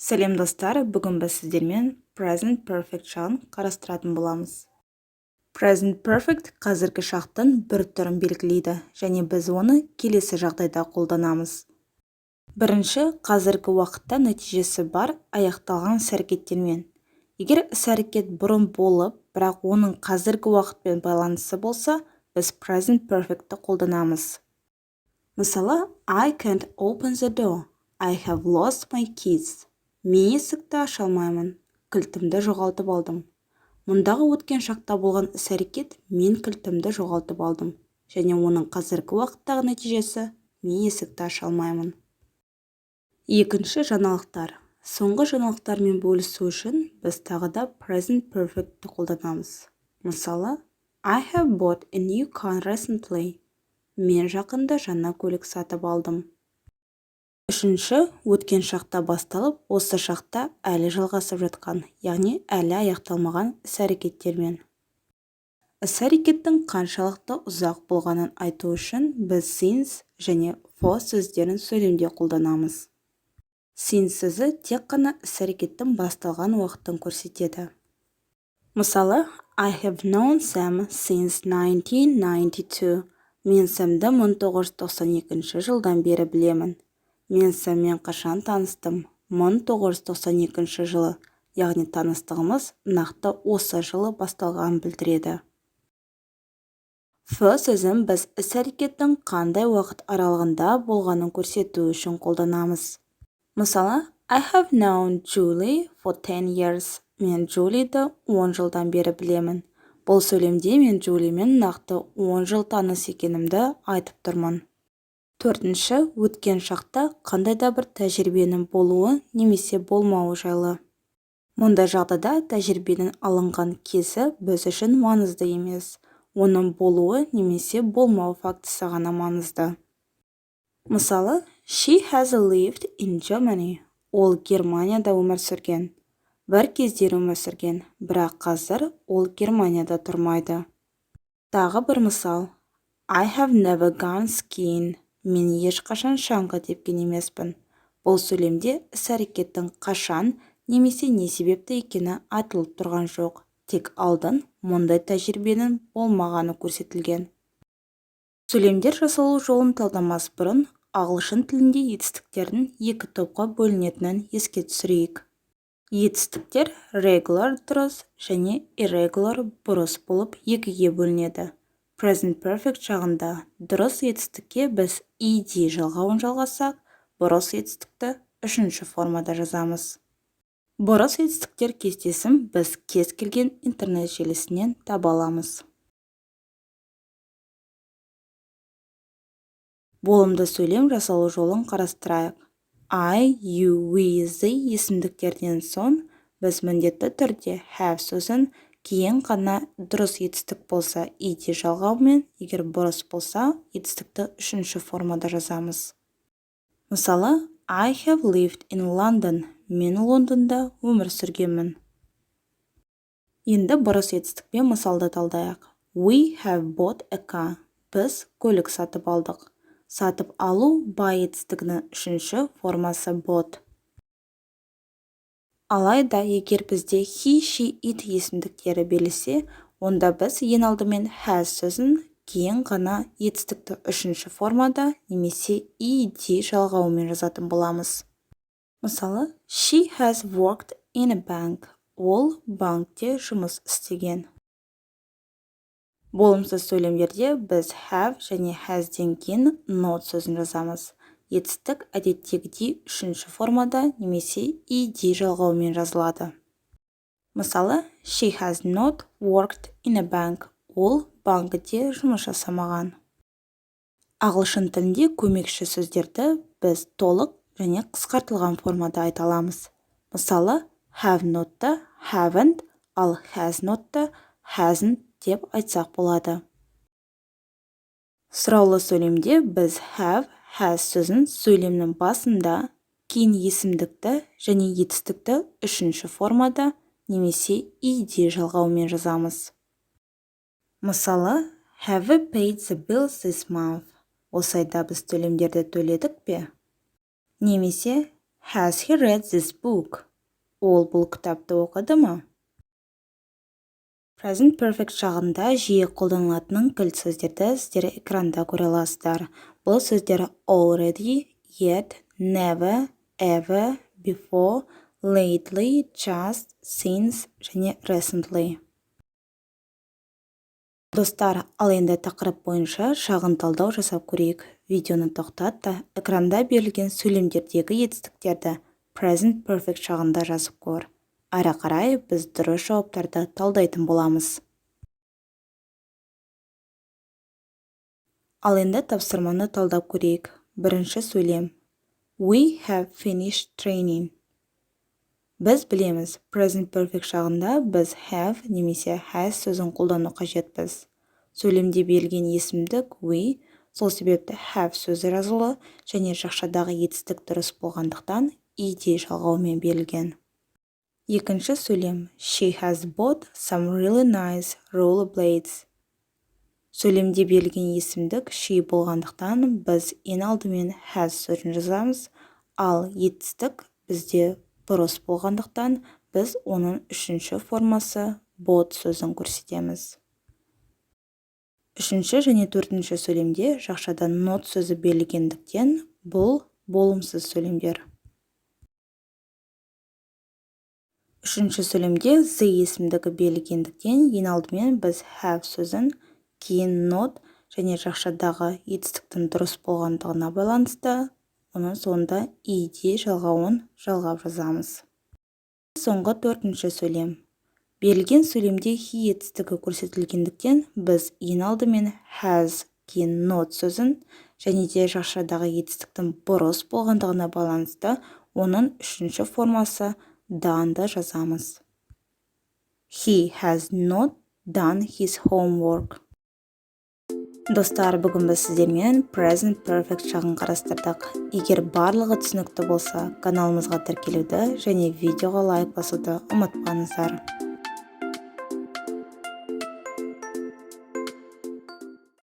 Сәлем, достар! Бүгін біз сіздермен Present Perfect шағын қарастыратын боламыз. Present Perfect қазіргі шақтың бір түрін белгілейді және біз оны келесі жағдайда қолданамыз. Бірінші, қазіргі уақытта нәтижесі бар, аяқталған іс-әрекеттермен. Егер іс-әрекет бұрын болып, бірақ оның қазіргі уақытпен байланысы болса, біз Present Perfectті қолданамыз. Мысалы, I can't open the door. I have lost my keys. Мен есікті аша алмаймын, кілтімді жоғалтып алдым. Мұндағы өткен шақта болған іс-әрекет: мен кілтімді жоғалтып алдым және оның қазіргі уақыттағы нәтижесі: мен есікті аша алмаймын. Екінші, жаңалықтар. Соңғы жаңалықтармен бөлісу үшін біз тағы да Present Perfectті қолданамыз. Мысалы, I have bought a new car recently. Мен жақында жаңа көлік сатып алдым. Үшінші, өткен шақта басталып, осы шақта әлі жалғасып жатқан, яғни әлі аяқталмаған іс-әрекеттермен. Іс-әрекеттің қаншалықты ұзақ болғанын айту үшін біз since және for сөздерін сөйлемде қолданамыз. Since сөзі тек қана іс-әрекеттің басталған уақытын көрсетеді. Мысалы, I have known Sam since 1992. Мен Сэмді 1992 жылдан бері білемін. Мен Сэммен қашан таныстым? 1992 жылы, яғни таныстығымыз нақты осы жылы басталғанын білдіреді. For сөзін біз іс-әрекеттің қандай уақыт аралығында болғанын көрсету үшін қолданамыз. Мысалы, I have known Julie for 10 years. Мен Джулиді 10 жылдан бері білемін. Бұл сөйлемде мен Джулимен нақты 10 жыл таныс екенімді айтып тұрмын. Төртінші, өткен шақта қандай да бір тәжірибенің болуы немесе болмауы жайлы. Мұндай жағдайда тәжірибенің алынған кезі біз үшін маңызды емес, оның болуы немесе болмауы фактісі ғана маңызды. Мысалы, She has lived in Germany. Ол Германияда өмір сүрген. Бір кездері өмір сүрген, бірақ қазір ол Германияда тұрмайды. Тағы бір мысал: I have never gone skiing. Мен ешқашан шаңғы тепкен емеспін. Бұл сөйлемде іс-әрекеттің қашан немесе не себепті екені айтылып тұрған жоқ, тек алдын мұндай тәжірибенің болмағаны көрсетілген. Сөйлемдер жасалу жолын талдамас бұрын, ағылшын тілінде етістіктердің екі топқа бөлінетінін еске түсірейік. Етістіктер regular дұрыс және irregular бұрыс болып екіге бөлінеді. Present Perfect шағында дұрыс етістікке біз ed жалғауын жалғасақ, бұрыс етістікті үшінші формада жазамыз. Бұрыс етістіктер кестесін біз кез келген интернет желісінен таба аламыз. Болымды сөйлем жасалу жолын қарастырайық. I, you, we, they есімдіктерінен соң біз міндетті түрде have сөзін, кейін ғана дұрыс етістік болса ed жалғауымен, егер бұрыс болса, етістікті үшінші формада жазамыз. Мысалы, I have lived in London. Мен Лондонда өмір сүргенмін. Енді бұрыс етістікпен мысалды талдайық. We have bought a car. Біз көлік сатып алдық. Сатып алу, buy етістігінің үшінші формасы bought. Алайда егер бізде he, she, it есімдіктері берілсе, онда біз ең алдымен has сөзін, кейін ғана етістікті үшінші формада немесе ed жалғауымен жазатын боламыз. Мысалы, She has worked in a bank. Ол банкте жұмыс істеген. Болымсыз сөйлемдерде біз have және has-ден кейін not сөзін жазамыз. Етістік әдеттегідей үшінші формада немесе ed жалғауымен жазылады. Мысалы, She has not worked in a bank. Ол банкіде жұмыс жасамаған. Ағылшын тілінде көмекші сөздерді біз толық және қысқартылған формада айта аламыз. Мысалы, have not-ты haven't, ал has not-ты hasn't деп айтсақ болады. Сұраулы сөйлемде біз have, has сөзін сөйлемнің басында, кейін есімдікті және етістікті үшінші формада немесе ed жалғауымен жазамыз. Мысалы, Have we paid the bills this month? Осы айда біз төлемдерді төледік пе? Немесе Has he read this book? Ол бұл кітапты оқыды ма? Present Perfect шағында жиі қолданылатын кілт сөздерді сіздер экранда көре аласыздар. Бұл сөздер already, yet, never, ever, before, lately, just, since және recently. Достар, ал енді тақырып бойынша шағын талдау жасап көрейік. Видеоны тоқтат та, экранда берілген сөйлемдердегі етістіктерді Present Perfect шағында жазып көр. Ары қарай біз дұрыс жауаптарды талдайтын боламыз. Ал енді тапсырманы талдап көрейік. Бірінші сөйлем. We have finished training. Біз білеміз, Present Perfect шағында біз have немесе has сөзін қолдану қажетпіз. Сөйлемде берілген есімдік we, сол себепті have сөзі жазулы және жақшадағы етістік дұрыс болғандықтан ed жалғауымен берілген. Екінші сөйлем. She has bought some really nice rollerblades. Сөйлемде берілген есімдік she болғандықтан біз ең алдымен has сөзін жазамыз, ал етістік бізде бұрыс болғандықтан біз оның үшінші формасы bought сөзін көрсетеміз. Үшінші және төртінші сөйлемде жақшада not сөзі берілгендіктен, бұл болымсыз сөйлемдер. Үшінші сөйлемде the есімдігі берілгендіктен, ең алдымен біз have сөзін, кейін not және жақшадағы етістіктің дұрыс болғандығына байланысты оның соңында ed жалғауын жалғап жазамыз. Соңғы төртінші сөйлем. Берілген сөйлемде he етістігі көрсетілгендіктен, біз ең алдымен has, кейін not сөзін және де жақшадағы етістіктің бұрыс болғандығына байланысты оның үшінші формасы done-ды жазамыз. He has not done his homework. Достар, бүгін біз сіздермен Present Perfect шағын қарастырдық. Егер барлығы түсінікті болса, каналымызға тіркелуді және видеоға лайк басуды ұмытпаңыздар.